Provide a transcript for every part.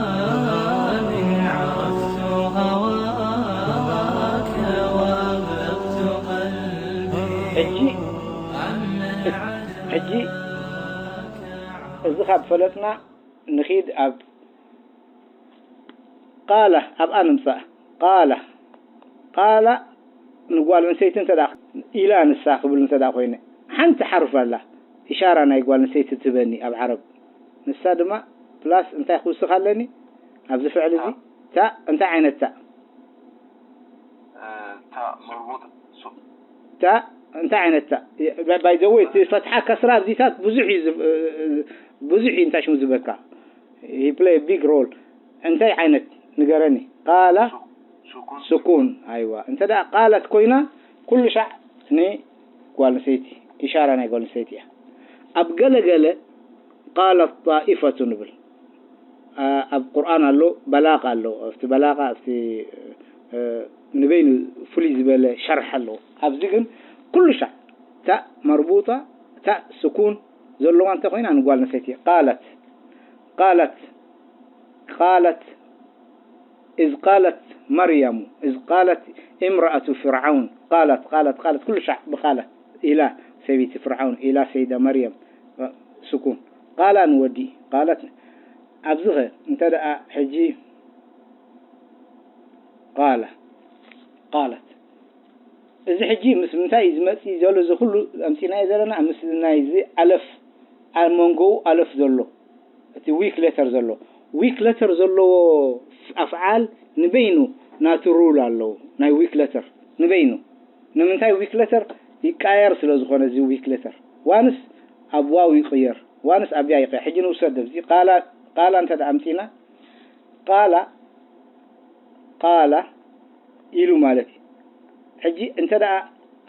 الهواني عرفت هواك وأغلقت قلبي ሕጂ ሕጂ እዚ ካብ ፈለጥና ንኺድ ኣብ ቃለ ኣብኣ ንምጻእ። ቃለ ቃለ ንጓል ኣንስተይቲ እንተ ደኣ ኢላ ንሳ ክብል እንተ ደኣ ኮይነ ሓንቲ ሓርፍ ኣላ ኢሻራ ናይ ጓል ኣንስተይቲ ትበኒ ኣብ ዓረብ ንሳ ድማ ፕላስ እንታይ ክውስኽ ኣለኒ ኣብዚ ፍዕል እዚ ታእ እንታይ ዓይነት ታእ ታእ መርቡጥ ታእ እንታይ ዓይነት ታእ by the way እቲ ፈትሓ ከስራ ኣብዚታት ብዙሕ እዩ ዝብ- ብዙሕ እዩ እንታይ ሽሙ ዝበካ he play big role እንታይ ዓይነት ንገረኒ ቃላ ሱኩን ስኩን ኣይዋ እንተ ደኣ ቃለት ኮይና ኩሉ ሻዕ ንጓል ኣንስተይቲ ኢሻራ ናይ ጓል ኣንስተይቲ እያ ኣብ ገለ ገለ ቃለት ጣኢፈቱ ንብል ኣብ ቁርኣን ኣሎ በላቃ ኣሎ ኣብቲ በላቃ ኣብቲ ንበይኑ ፍሉይ ዝበለ ሸርሕ ኣለዎ ኣብዚ ግን ኩሉ ሻዕ ታእ መርቡጣ ታእ ስኩን ዘለዋ እንተ ኮይና ንጓል ኣንስተይቲ ቃለት ቃለት ቃለት إذ قالت مريم إذ قالت امرأة فرعون قالت قالت قالت ኩሉ ሻዕ ብቃለት ኢላ ሰበይቲ ፍርዓውን ኢላ ሰይዳ መርየም ስኩን ቃላ ንወዲ ቃለት ኣብዚኸ እንተ ደኣ ሕጂ ቃለ ቃለት እዚ ሕጂ ምስ ምንታይ እዩ ዝመፅእ ዘሎ እዚ ኩሉ ኣምፂናዮ ዘለና ምስ ናይዚ ኣለፍ ኣብ መንጎኡ ኣለፍ ዘሎ እቲ weak letter ዘሎ weak letter ዘለዎ ኣፍዓል ንበይኑ ናቱ rule ኣለዎ ናይ weak letter ንበይኑ ንምንታይ weak letter ይቃየር ስለ ዝኾነ እዚ weak letter ዋንስ ኣብ ዋው ይቕየር ዋንስ ኣብ ያ ይቕየር ሕጂ ንውሰድ ኣብዚ ቃላ ቃላ እንተ ኣምፂና ቃላ ቃላ ኢሉ ማለት እዩ ሕጂ እንተ ደኣ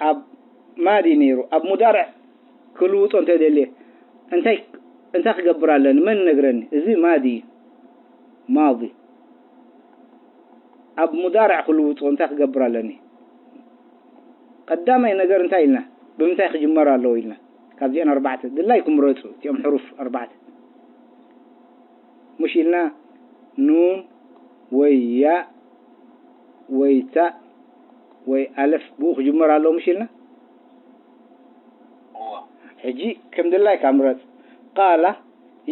ኣብ ማዲ ነይሩ ኣብ ሙዳርዕ ክልውጦ እንተ ደልየ እንታይ እንታይ ክገብር ኣለኒ መን ነግረኒ እዚ ማዲ እዩ ማዲ ኣብ ሙዳርዕ ክልውጦ እንታይ ክገብር ኣለኒ ቀዳማይ ነገር እንታይ ኢልና ብምንታይ ክጅመር ኣለዎ ኢልና ካብዚአን ኣርባዕተ ድላይኩም ምረፁ እቲኦም ሕሩፍ ኣርባዕተ ሙሽ ኢልና ኑን ወይ ያእ ወይ ታእ ወይ ኣለፍ ብኡ ክጅመር ኣለዎ ሙሽ ኢልና ሕጂ ከም ድላይካ ምረፅ ቃላ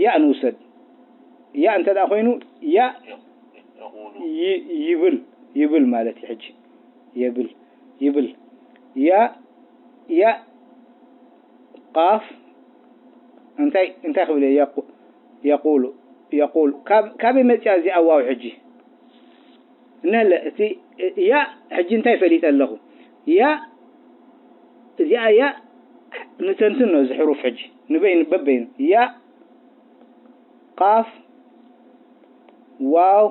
ያእ ንውሰድ ያእ እንተ ደኣ ኮይኑ ያእ ይብል ይብል ማለት እዩ ሕጂ የብል ይብል ያእ ያእ ቃፍ እንታይ እንታይ ክብል እየ የቁ- የቁሉ የቁሉ ካብ ካበይ መፅያ እዚኣ ዋው ሕጂ እነለ እቲ ያ ሕጂ እንታይ ፈሊጠ ኣለኹ ያ እዚኣ ያ ንተንትን ነው እዚ ሕሩፍ ሕጂ ንበይኑ በበይኑ ያ ቃፍ ዋው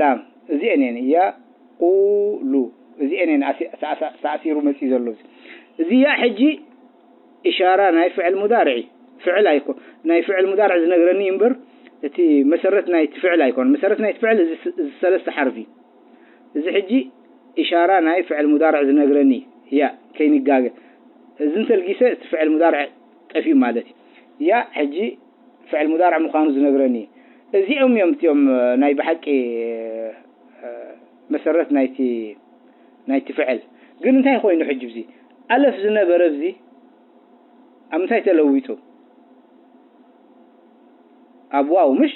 ላም እዚአን እየን የቁሉ እዚአን እየን ኣሲ- ተኣሳ- ተኣሲሩ መፅዩ ዘሎ እዚ እዚ ያ ሕጂ ኢሻራ ናይ ፍዕል ሙዳርዒ ፍዕል ኣይኮ ናይ ፍዕል ሙዳርዕ ዝነግረኒ እምበር እቲ መሰረት ናይቲ ፍዕል ኣይኮን መሰረት ናይቲ ፍዕል እዚ ስ- እዚ ሰለስተ ሓርፊ እዚ ሕጂ ኢሻራ ናይ ፍዕል ሙዳርዕ ዝነግረኒ ያ ከይንጋገ እዚ እንተልጊሰ እቲ ፍዕል ሙዳርዕ ጠፊኡ ማለት እዩ ያ ሕጂ ፍዕል ሙዳርዕ ምዃኑ ዝነግረኒ እዚኦም እዮም እቲኦም ናይ ብሓቂ መሰረት ናይቲ ናይቲ ፍዕል ግን እንታይ ኮይኑ ሕጂ ብዚ ኣለፍ ዝነበረ ብዚ ኣብ ምንታይ ተለዊጡ ኣብ ዋው ምሽ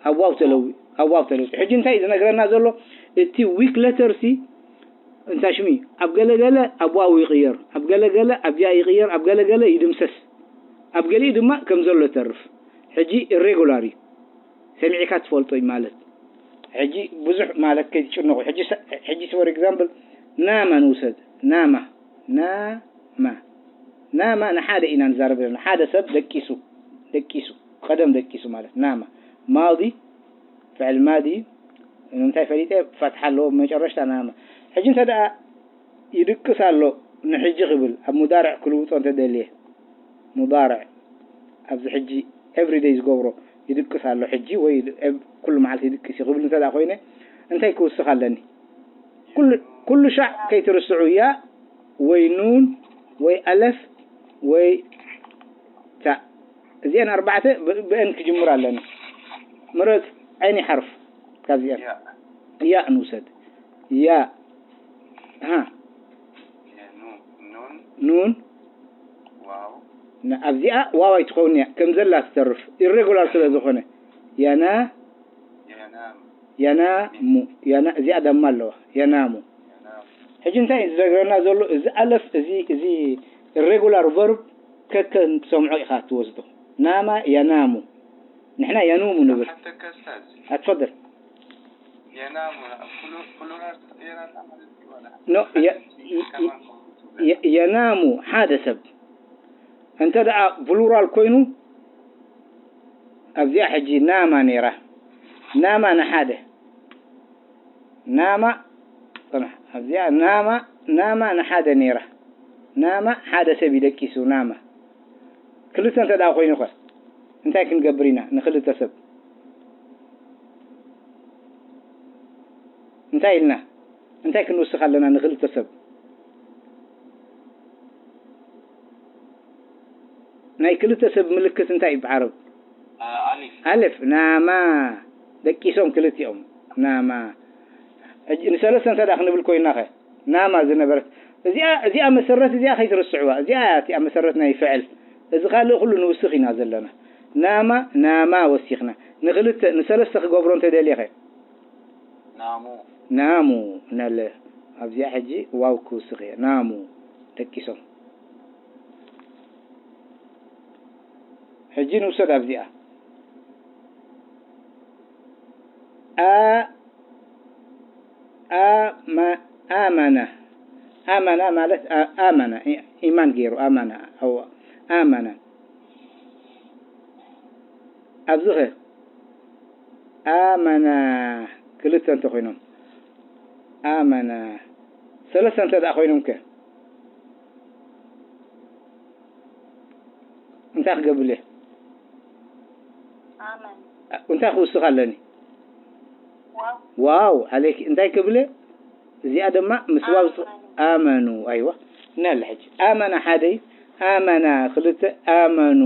ኣብ ዋው ተለዊ ኣብ ዋው ተለዊጡ ሕጂ እንታይ ዝነግረና ዘሎ እቲ weak letter ሲ እንታይ ሽሚ ኣብ ገለገለ ኣብ ዋው ይቕየር ኣብ ገለገለ ኣብ ያ ይቕየር ኣብ ገለገለ ይድምሰስ ኣብ ገሊኡ ድማ ከም ዘሎ ይተርፍ ሕጂ irregular እዩ ሰሚዕካ ትፈልጦ እዩ ማለት ሕጂ ብዙሕ ማለት ከይትጭነቑ ሕጂ for example ናማ ንውሰድ ናማ ናማ ናማ ንሓደ ኢና ንዛረብ ዘለና ሓደ ሰብ ደቂሱ ደቂሱ ቀደም ደቂሱ ማለት ናማ ማዲ ፍዕል ማዲ ንምንታይ ፈሊጠ ፈትሓ ኣለዎ መጨረሽታ ናማ ሕጂ እንተ ደኣ ይድቅስ ኣሎ ንሕጂ ክብል ኣብ ሙዳርዕ ክልውጦ እንተደልየ ሙዳርዕ ኣብዚ ሕጂ everyday ዝገብሮ ይድቅስ ኣሎ ሕጂ ወይ ኩሉ መዓልቲ ይድቅስ እዩ ክብል እንተ ኮይነ እንታይ ክውስኽ ኣለኒ ኩሉ ሻዕ ከይትርስዑ ያ ወይ ኑን ወይ ኣለፍ ወይ ታእ እዚአን ኣርባዕተ ብ-፣ ብእን ክጅምር ኣለኒ። ምረጽ፣ ዓይኒ ሓርፍ ካብዚአን። ياء ያእ ንውሰድ። ያእ። ሃ። يا نون نون ኑን። واو ን-፣ ኣብዚኣ ዋው ኣይትኸውን እያ። ከም ዘላ ትተርፍ። ኢሬጉላር ስለ ዝኾነ። ያና፣ ينام ያናሙ። ያና፣ እዚኣ ዳማ ኣለዋ። ያናሙ። ينام ሕጂ እንታይ እዩ ዝነግረና ዘሎ? እዚ ኣለፍ፣ እዚ፣ እዚ ኢሬጉላር ቨርብ ከከም ትሰምዖ ኢኻ ትወስዶ። ናማ፣ ያናሙ። ንሕና ያኑሙ ንብል። حتى كاستاذ ኣትፈደል። ينام لا. كل كل راس تقير الله ما تقول ولا ኖ፣ የ-፣ የ-፣ የ-፣ የናሙ ሓደ ሰብ እንተ ደኣ ፕሉራል ኮይኑ፣ ኣብዚኣ ሕጂ ናማ ነይራ። ናማ ንሓደ። ናማ፣ ጽናሕ፣ ኣብዚኣ ናማ፣ ናማ ንሓደ ነይራ። ናማ ሓደ ሰብ ይደቂሱ፣ ናማ። ክልተ እንተ ደኣ ኮይኑ ኸ? እንታይ ክንገብር ኢና ንክልተ ሰብ? እንታይ ኢልና? እንታይ ክንውስኽ ኣለና ንክልተ ሰብ? ናይ ክልተ ሰብ ምልክት እንታይ እዩ ብዓረብ? آه، ألف ኣልፍ፣ ናማ። ደቂሶም ክልቲኦም፣ ናማ። ሕጂ ንሰለስተ እንተ ደኣ ክንብል ኮይና ኸ? ናማ ዝነበረት። እዚኣ፣ እዚኣ መሰረት እዚኣ ከይትርስዕዋ። እዚኣ እያ እቲኣ መሰረት ናይ ፍዕል። እዚ ካልእ ኩሉ ንውስኽ ኢና ዘለና። ናማ፣ ናማ ወሲኽና። ንክልተ፣ ንሰለስተ ክገብሮ እንተ ደልየ ኸ? نامو ናሙ፣ ነለ። ኣብዚኣ ሕጂ ዋው ክውስኽ እየ። ናሙ፣ ደቂሶም። ሕጂ ንውሰድ ኣብዚኣ። ኣ-፣ ኣማ-፣ ኣመነ። ኣመነ ማለት ኣ-፣ ኣመነ። ኢ-፣ ኢማን ገይሩ፣ ኣመነ። ኣዎ፣ ኣመነ። ኣብዚ ኸ? ኣመነ ክልተ እንተ ኮይኖም፣ ኣመነ ሰለስተ እንተ ደኣ ኮይኖም ከ? እንታይ ክገብር እየ? ኣመን እንታይ ክውስኽ ኣለኒ? ዋው ዋው ዓለይኪ። እንታይ ክብል እየ? እዚኣ ድማ ምስ ዋው ዝ-፣ ኣመኑ። ኣይዋ። እናለ ሕጂ ኣመና ሓደ እዩ። ኣመና ክልተ። ኣመኑ።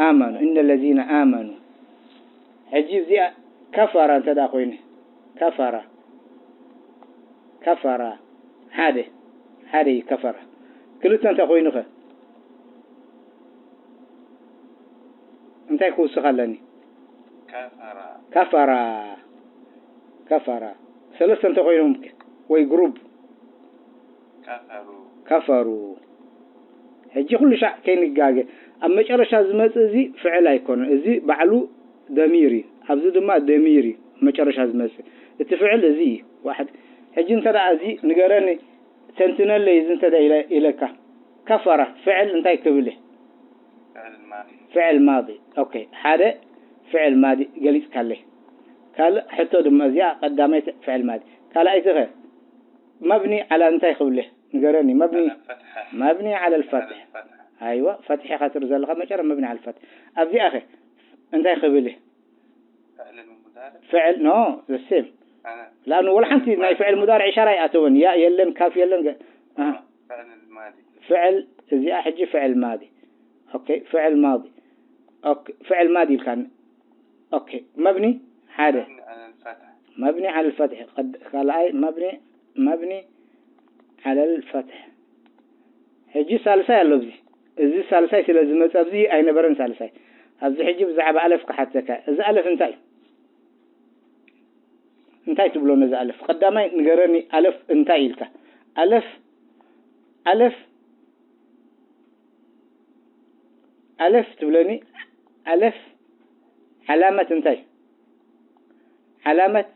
ኣመኑ። እነ ለዚነ ኣመኑ። ሕጂ እዚኣ ከፈራ እንተ ደኣ ኮይነ፣ ከፈራ። ከፈራ። ሓደ። ሓደ እዩ ከፈራ። ክልተ እንተ ኮይኑ ኸ? እንታይ ክውስኽ ኣለኒ? كفر ከፈራ። ከፈራ። ሰለስተ እንተ ኮይኖም ከ? ወይ ግሩፕ? كفروا ከፈሩ። ሕጂ ኩሉ ሻዕ ከይንጋገ፣ ኣብ መጨረሻ ዝመጽእ እዚ ፍዕል ኣይኮነን። እዚ ባዕሉ ደሚር እዩ። ኣብዚ ድማ ደሚር እዩ መጨረሻ ዝመጽእ። እቲ ፍዕል እዚ እዩ። ዋሕድ። ሕጂ እንተ ደኣ እዚ ንገረኒ፣ ተንትነለይ እዚ እንተ ደኣ ኢለ-፣ ኢለካ፣ ከፈረ ፍዕል እንታይ ክብል እየ? فعل ماضي ፍዕል ማዲ። ኦኬ፣ ሓደ ፍዕል ማዲ ገሊጽካለይ። ካልእ ሕቶ ድማ እዚኣ ቀዳመይቲ ፍዕል ማዲ። ካልኣይቲ ኸ? መብኒ ዓላ እንታይ ክብል እየ? ንገረኒ። መብኒ على الفتحة መብኒ ዓለ على ልፈትሒ። الفتحة ኣይዋ፣ ፈትሒ ኢኻ ትርኢ ዘለኻ መጨረ መብኒ ዓለ ልፈትሒ። ኣብዚኣ ኸ እንታይ ክብል እየ? فعل المضارع ፍዕል ኖ፣ ዘሴም أنا ላኑ ወላ ሓንቲ ናይ ፍዕል ሙዳርዕ ኢሻራ ይኣተወን። ያ የለን፣ ካፍ የለን። ገ-፣ ኣሃ። فعل الماضي ፍዕል እዚኣ ሕጂ ፍዕል ማዲ። ኦኬ፣ ፍዕል ማዲ። ኦኬ፣ ፍዕል ማዲ ኢልካኒ። ኦኬ፣ መብኒ ሓደ። مبني على الفتح መብኒ ዓለ ልፈትሒ። ቀድ-፣ ካልኣይ መብኒ፣ መብኒ ዓለ ልፈትሒ። ሕጂ ሳልሳይ ኣሎ ኣብዚ። እዚ ሳልሳይ ስለ ዝመጸ ኣብዚ ኣይነበረን ሳልሳይ። ኣብዚ ሕጂ ብዛዕባ ኣለፍ ክሓተካ። እዚ ኣለፍ እንታይ እዩ? እንታይ ትብሎ ነዚ ኣለፍ? ቀዳማይ ንገረኒ ኣለፍ እንታይ ኢልካ? ኣለፍ፣ ኣለፍ፣ ኣለፍ ትብለኒ? ኣለፍ ዓላመት እንታይ? ዓላመት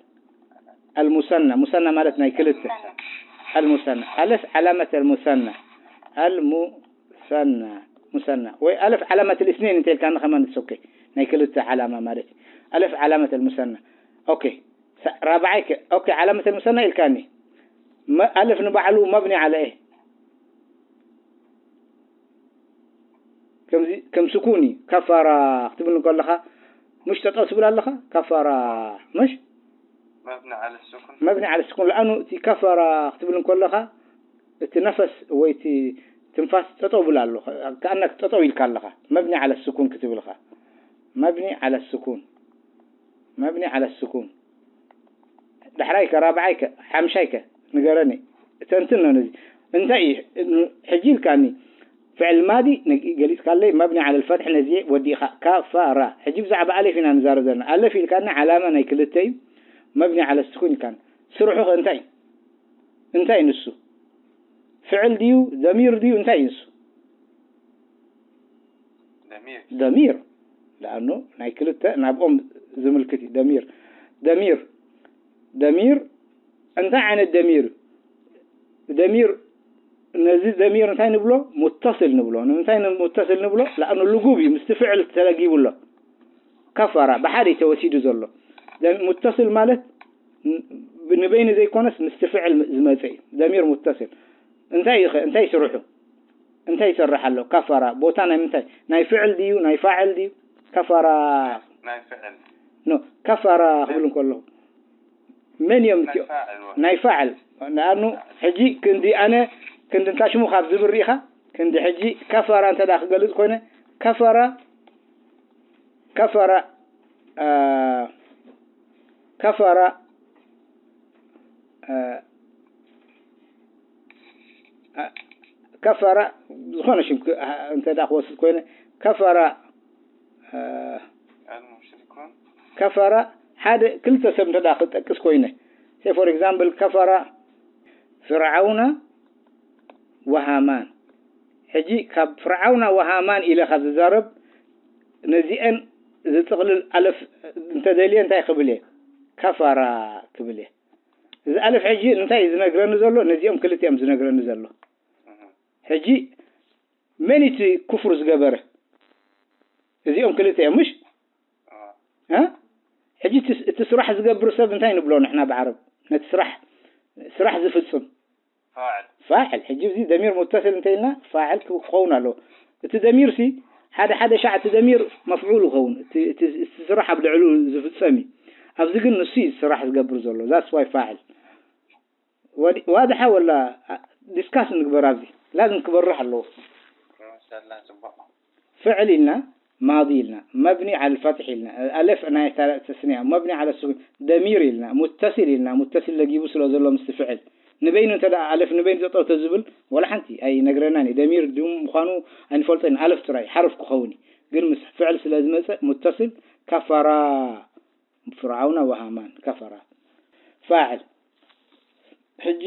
ኣልሙሰና። ሙሰና ማለት ናይ ክልተ። ኣልሙሰና። ኣለፍ ዓላመት ኣልሙሰና። ኣልሙሰና። ሙሰና። ወይ ኣለፍ ዓላመት ልእስኔን እንተ ኢልካኒ ከማን it's okay። ናይ ክልተ ዓላማ ማለት እዩ። ኣለፍ ዓላመት ኣልሙሰና። ኦኬ። ሳ-፣ ራብዓይ ከ-፣ ኦኬ፣ ዓላመት ኣልሙሰና ኢልካኒ። መ-፣ ኣለፍ ንባዕሉ መብኒ ዓለ እየ። ከምዚ፣ ከም ስኩን እዩ። ከፈራ ክትብል እንከለኻ፣ ምሽ ጠጠው ትብል ኣለኻ? ከፈራ። ምሽ? مبني على السكون መብኒ ዓለ ስኩን። ለኣኑ እቲ ከፈራ ክትብል እንከለኻ፣ እቲ ነፈስ ወይ እቲ ትንፋስ ጠጠው ብል ኣሎ። ከኣነክ ጠጠው ኢልካ ኣለኻ። መብኒ ዓለ ስኩን ክትብል ኢኻ። መብኒ ዓለ ስኩን። መብኒ ዓለ ስኩን። ዳሕራይከ፣ ራብዓይከ፣ ሓምሻይከ ንገረኒ። ተንትኖ ነዚ። እንታይ እዩ? ሕጂ ኢልካኒ። ፍዕል ማዲ ነግ-፣ ገሊጽካለይ። መብኒ ዓለ ልፈትሒ ነዚ ወዲእኻ። ከፈራ። ሕጂ ብዛዕባ ኣለፍ ኢና ንዛረብ ዘለና። ኣለፍ ኢልካኒ ዓላማ ናይ ክልተ እዩ። መብኒ ዓለ ስኩን ኢልካኒ። ስርሑ ከ እንታይ እዩ? እንታይ ንሱ? ፍዕል ድዩ? ደሚር ድዩ? እንታይ እዩ ንሱ? ደሚር። ደሚር። ለኣኑ ናይ ክልተ ናብኦም ዝምልክት እዩ። ደሚር። ደሚር። ደሚር። እንታይ ዓይነት ደሚር እዩ? ደሚር፣ ነዚ ደሚር እንታይ ንብሎ? ሙተስል ንብሎ። ንምንታይ ን-፣ ሙተስል ንብሎ? ለኣኑ ልጉብ እዩ። ምስቲ ፍዕል ተለጊቡ ኣሎ። ከፈራ፣ ብሓደ እዩ ተወሲዱ ዘሎ። ደ-፣ ሙተስል ማለት ን-፣ ንበይኑ ዘይኮነስ ምስቲ ፍዕል ዝመጸ እዩ። ደሚር ሙተስል። እንታይ እዩ ኸ? እንታይ ስርሑ? እንታይ ይሰርሕ ኣሎ? ከፈራ። ቦታ ናይ ምንታይ? ናይ ፍዕል ድዩ? ናይ ፋዕል ድዩ? ከፈራ። ናይ ፍዕል። ኖ፣ ከፈራ ክብል እንከለኹ። መን እዮም ናይ እቲኦም? ፋዕል ወ-፣ ናይ ፋዕል። ንኣኑ ሕጂ ክንዲ ኣነ፣ ክንዲ እንታይ ሽሙ ካብ ዝብል ርኢኻ? ክንዲ ሕጂ ከፈራ እንተ ደኣ ክገልጽ ኮይነ፣ ከፈራ፣ ከፈራ፣ አ፣ ከፈራ፣ አ፣ አ፣ ከፈራ፣ ዝኾነ ሽም ክ-፣ አ፣ እንተ ደኣ ክወስድ ኮይነ፣ ከፈራ፣ አ፣ ኣልሙሽሪኩን። ከፈራ፣ ሓደ ክልተ ሰብ እንተ ደኣ ክጠቅስ ኮይነ፣ say for example፣ ከፈራ ፍርዓውና ወሃማን። ሕጂ ካብ ፍርዓውና ወሃማን ኢለ ካብ ዝዛረብ፣ ነዚአን ዝጥቕልል ኣለፍ እንተደልየ እንታይ ክብል እየ? ከፈራ ክብል እየ። እዚ ኣለፍ ሕጂ እንታይ እዩ ዝነግረኒ ዘሎ? ነዚኦም ክልቲኦም ዝነግረኒ ዘሎ። እህ። ሕጂ መን እቲ ክፍሩ ዝገበረ? እዚኦም ክልቲኦም፣ ምሽ? አ፣ እ? ሕጂ እቲ ስ-፣ እቲ ስራሕ ዝገብር ሰብ እንታይ ንብሎ ንሕና ብዓረብ? ነቲ ስራሕ፣ ስራሕ ዝፍጽም። ፋዕል። ፋዕል። ሕጂ እዚ ደሚር ሙተስል እንተ ኢልና ፋዕል ክኸውን ኣለዎ። እቲ ደሚር ሲ ሓደ ሓደ ሻዕ እቲ ደሚር መፍዑል ይኸውን። እቲ፣ እቲ፣ እቲ ስራሕ ኣብ ልዕሉ ዝፍጸም እዩ። ኣብዚ ግን ንሱ እዩ ስራሕ ዝገብር ዘሎ። That's why ፋዕል። ወዲ-፣ ዋድሓ ወላ ዲስካስ ንግበር ኣብዚ። ላዝም ክበርሕ ኣለዎ። ማሻላ፣ ጽቡቕ። ፍዕል ኢልና፣ ማዲ ኢልና፣ መብኒ ዓለ ልፈትሒ ኢልና፣ ኣለፍ ናይ ተስንያ፣ መብኒ ዓለ ሱኩን፣ ደሚር ኢልና፣ ሙተሲል ኢልና፣ ሙተሲል ለጊቡ ስለ ዘሎ ምስቲ ፍዕል። ንበይኑ እንተ ደኣ ኣለፍ ንበይኑ ጠጠው ተዝብል፣ ወላ ሓንቲ ኣይነግረናን እዩ። ደሚር ድዩ ምዃኑ ኣይንፈልጦን፣ ኣለፍ ጥራይ ሓርፍ ክኸውን እዩ። ግን ምስ ፍዕል ስለ ዝመጸ፣ ሙተሲል፣ ከፈራ፣ ፍርዓውና ወሃማን፣ ከፈራ። ፋዕል። ሕጂ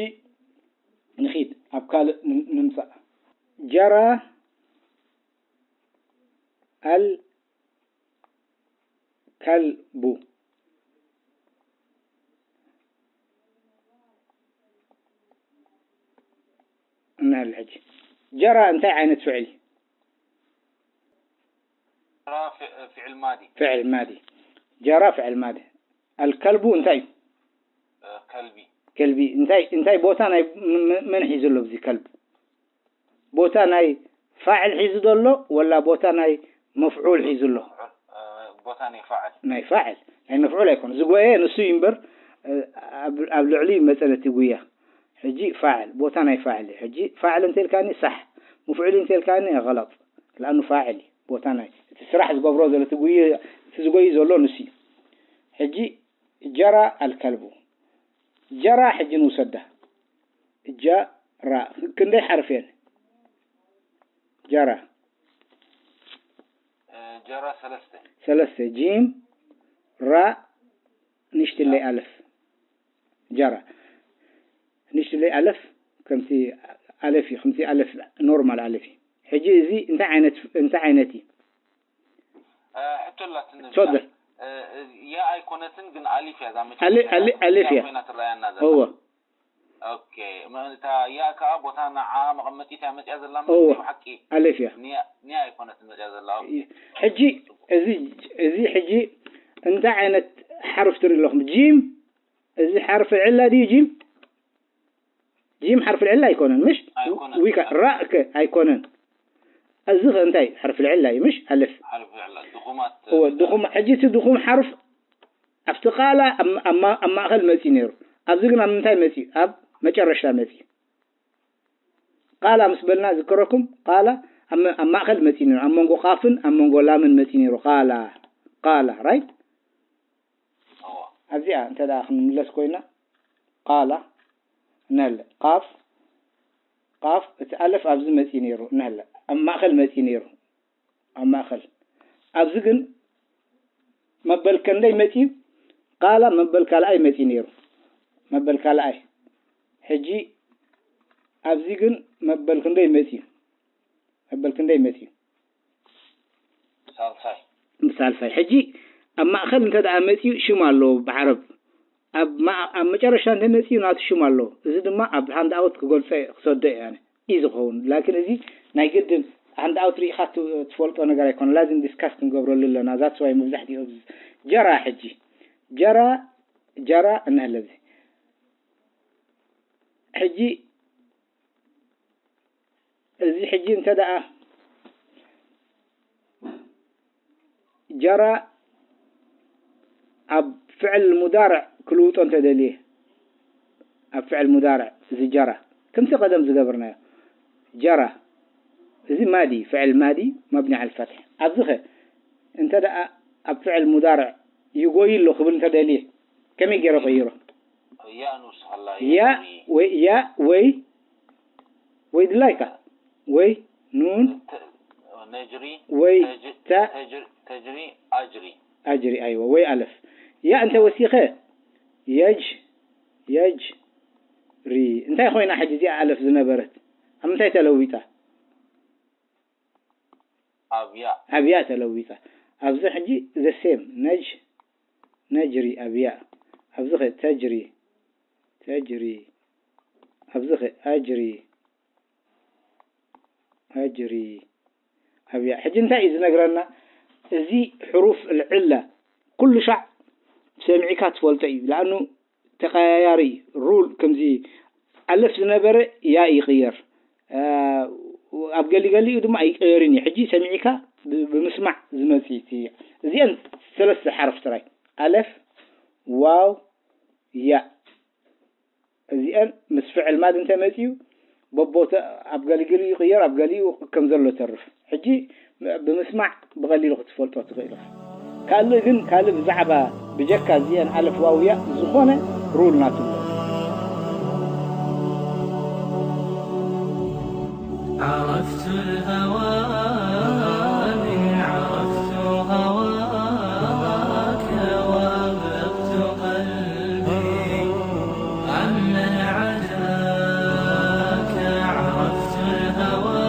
ንኺድ፣ ኣብ ካልእ ን-፣ ንምጻእ። ጀራ ኣልከልቡ። እንሀል ሕጂ። ጀራ እንታይ ዓይነት ፍዕል እዩ? ጀራ ፊ-፣ ፊዕል ማዲ። ፍዕል ማዲ። ጀራ ፍዕል ማዲ። ኣልከልቡ እንታይ እዩ? እ፣ ከልቢ። ከልቢ። እንታይ፣ እንታይ ቦታ ናይ ም-፣ ም-፣ መን ሒዙ ኣሎ ኣብዚ ከልብ? ቦታ ናይ ፋዕል ሒዙ ዘሎ ወላ ቦታ ናይ መፍዑል ሒዙ ኣሎ? እ፣ ቦታ ናይ ፋዕል። ናይ ፋዕል። ናይ መፍዑል ኣይኮነ። ዝጎየ ንሱ እዩ እምበር፣ እ፣ ኣብ፣ ኣብ ልዕሊ መጸ ነቲ ጉያ። ሕጂ ፋዕል፣ ቦታ ናይ ፋዕል እዩ። ሕጂ ፋዕል እንተ ኢልካኒ ሳሕ፣ መፍዑል እንተ ኢልካኒ ገለጥ። ለኣኑ ፋዕል እዩ። ቦታ ናይ፣ እቲ ስራሕ ዝገብሮ ዘሎ፣ እቲ ጉየ፣ እቲ ዝጎይ ዘሎ ንሱ እዩ። ሕጂ ጀራ ኣልከልቡ። ጀራ ሕጂ ንውሰዳ። ጀራ። ክንደይ ሓርፍ እየን? ጀራ። እ፣ ጀራ ሰለስተ። ሰለስተ። ጂም፣ ራ፣ ንሽትለይ ኣለፍ። ጀራ። ንሽትለይ ኣለፍ ከምቲ ኣለፍ እዩ፣ ከምቲ ኣለፍ ኖርማል ኣለፍ እዩ። ሕጂ እዚ እንታይ ዓይነት፣ እንታይ ዓይነት እዩ? እ፣ ሕቶ ኣላትኒ። ትፈضል። እ፣ እ፣ ያ ኣይኮነትን ግን ኣሊፍ እያ እዛ ኣሊ-፣ ኣሊ-፣ ኣሊፍ እያ። ኮይና ትረኣየና ዘላ። እወ። ኦኬ፣ ም-፣ እታ ያ ከኣ ቦታ ንዓ መቐመጢት እያ መጽያ ዘላ እወ። ማለት እዩ፣ ሓቂ። ኣሊፍ እያ። ንያ፣ ንያ ኣይኮነትን መጽያ ዘላ። ኦኬ። ሕጂ እዚ፣ እዚ ሕጂ እንታይ ዓይነት ሓርፍ ትርኢ ኣለኹም? ጂም፣ እዚ ሓርፍ ዕላ ድዩ ጂም? ጂም ሓርፍ ዕላ ኣይኮነን፣ ምሽ? ኣይኮነን። ዊካ፣ ራእ ከ ኣይኮነን። እዚ ከ እንታይ? ሓርፍ ዕላ እዩ፣ ምሽ? ኣለፍ። ሓርፍ ዕላ፣ ድኹማት። እወ፣ ድኹም፣ ሕጂ እቲ ድኹም ሓርፍ ኣብቲ ቃላ ኣብ፣ ኣብ ማ-፣ ኣብ ማእኸል መጺኡ ነይሩ። ኣብዚ ግን ኣብ ምንታይ መጺኡ? ኣብ መጨረሽታ መጺኡ። ቃላ ምስ በልና ዝከረኩም ቃላ ኣብ መ- ኣብ ማእኸል መፂኡ ነይሩ። ኣብ መንጎ ቃፍን ኣብ መንጎ ላምን መፂኡ ነይሩ። ቃላ ቃላ ራይት። ኣብዚኣ እንተ ደኣ ክንምለስ ኮይና ቃላ ነለ ቃፍ ቃፍ እቲ ኣለፍ ኣብዚ መፂኡ ነይሩ ነለ ኣብ ማእኸል መፂኡ ነይሩ ኣብ ማእኸል ኣብዚ ግን መበል ከንደይ መፂኡ ቃላ መበል ካልኣይ መፂኡ ነይሩ መበል ካልኣይ ሕጂ ኣብዚ ግን መበል ክንደይ መፂኡ መበል ክንደይ መፂኡ ሳልሳይ ሳልሳይ ሕጂ ኣብ ማእኸል እንተ ደኣ መፂኡ ሽም ኣለዎ ብዓረብ ኣብ መጨረሻ እንተ መፂኡ ናቱ ሽም ኣለዎ እዚ ድማ ኣብ ሃንድ ኣውት ክገልፆ ክሰዶ እየ ኣነ እዩ ዝኸውን ላኪን እዚ ናይ ግድን ሃንድ ኣውት ርኢኻ ትፈልጦ ነገር ኣይኮነ ላዚም ዲስካስ ክንገብረሉ ኣለና that's why መብዛሕትኡ ጀራ ሕጂ ጀራ ጀራ እንሀለ እዚ ሕጂ እዚ ሕጂ እንተ ደኣ ጀራ ኣብ ፍዕል ሙዳርዕ ክልውጦ እንተ ደልየ ኣብ ፍዕል ሙዳርዕ እዚ ጀራ ከምቲ ቀደም ዝገበርናዮ ጀራ እዚ ማዲ ፍዕል ማዲ መብኒ ዓል ፈትሕ ኣብዚ ኸ እንተ ደኣ ኣብ ፍዕል ሙዳርዕ ይጎይ ኣሎ ክብል እንተ ደልየ ከመይ ገይረ ቀይሮ ያ ንውስኸላ ያ ወይ ያ ወይ ወይ ድላይካ ወይ ኑን ነጅሪ ወይ ተጅ- ታ ተጅ- ተጅሪ ኣጅሪ ኣጅሪ ኣይወ ወይ ኣለፍ ያ እንተ ወሲኸ የጅ የጅ ሪ እንታይ ኮይና ሕጂ እዚኣ ኣለፍ ዝነበረት ኣብ ምንታይ ተለዊጣ ኣብ ያ ኣብ ያ ተለዊጣ ኣብዚ ሕጂ the same ነጅ ነጅሪ ኣብ ያ ኣብዚ ኸ ተጅሪ ተጅሪ ኣብዚ ኸ ኣጅሪ ኣጅሪ ኣብያ ሕጂ እንታይ እዩ ዝነግረና እዚ ሕሩፍ ልዕላ ኩሉ ሻዕ ሰሚዕካ ትፈልጦ እዩ ለኣኑ ተቀያያሪ ሩል ከምዚ ኣለፍ ዝነበረ ያ ይቅየር ኣብ ገሊገሊኡ ድማ ኣይቀየርን እዩ ሕጂ ሰሚዕካ ብምስማዕ ዝመፅእ እዩ እዚአን ሰለስተ ሓረፍ ጥራይ ኣለፍ ዋው ያ እዚአን ምስ ፍዕል ማድ እንተ መፅዩ በቦተ ኣብ ገሊግሊኡ ይቕየር ኣብ ገሊኡ ከም ዘሎ ተርፍ ሕጂ ብምስማዕ ብቐሊሉ ክትፈልጦ ትኽእል ኢኻ ካልእ ግን ካልእ ብዛዕባ ብጀካ እዚአን ኣለፍ ዋውያ ዝኾነ ሩል ናትሎ عرفت الهوى من عرفت هواك وأغلقت قلبي عمن عداك عرفت الهوى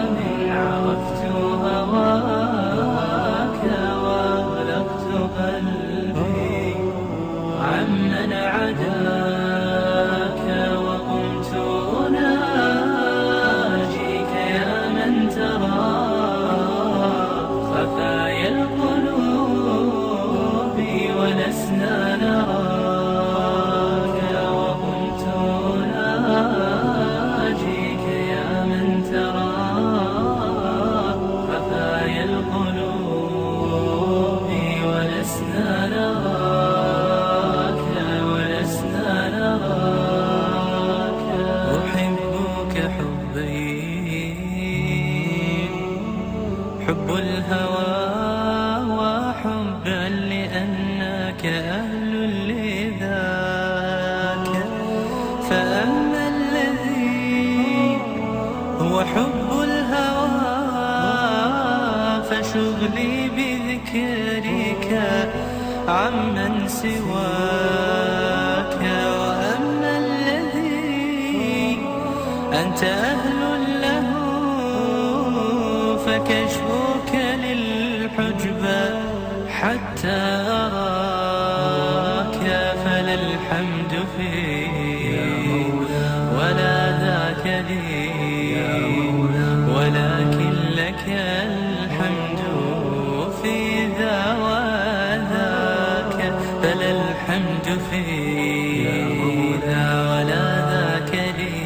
من عرفت هواك وأغلقت قلبي عمن عداك وقمت أناجيك يا من ترى خفايا القلوب ولسنا نراك وقمت أناجيك يا من ترى خفايا القلوب ولسنا نراك ولسنا نراك أحبك حبين حب الهوى وحبا لأنك أهل لذاك فأما الذي هو حب الهوى فشغلي بذكرك عمن سواك وأما الذي أنت أهل له فكشفك للحجب حتى أراك فلا الحمد فيه ولا ذاك لي ولكن لك الحمد في ذا وذاك فلا الحمد في ذا ولا ذاك لي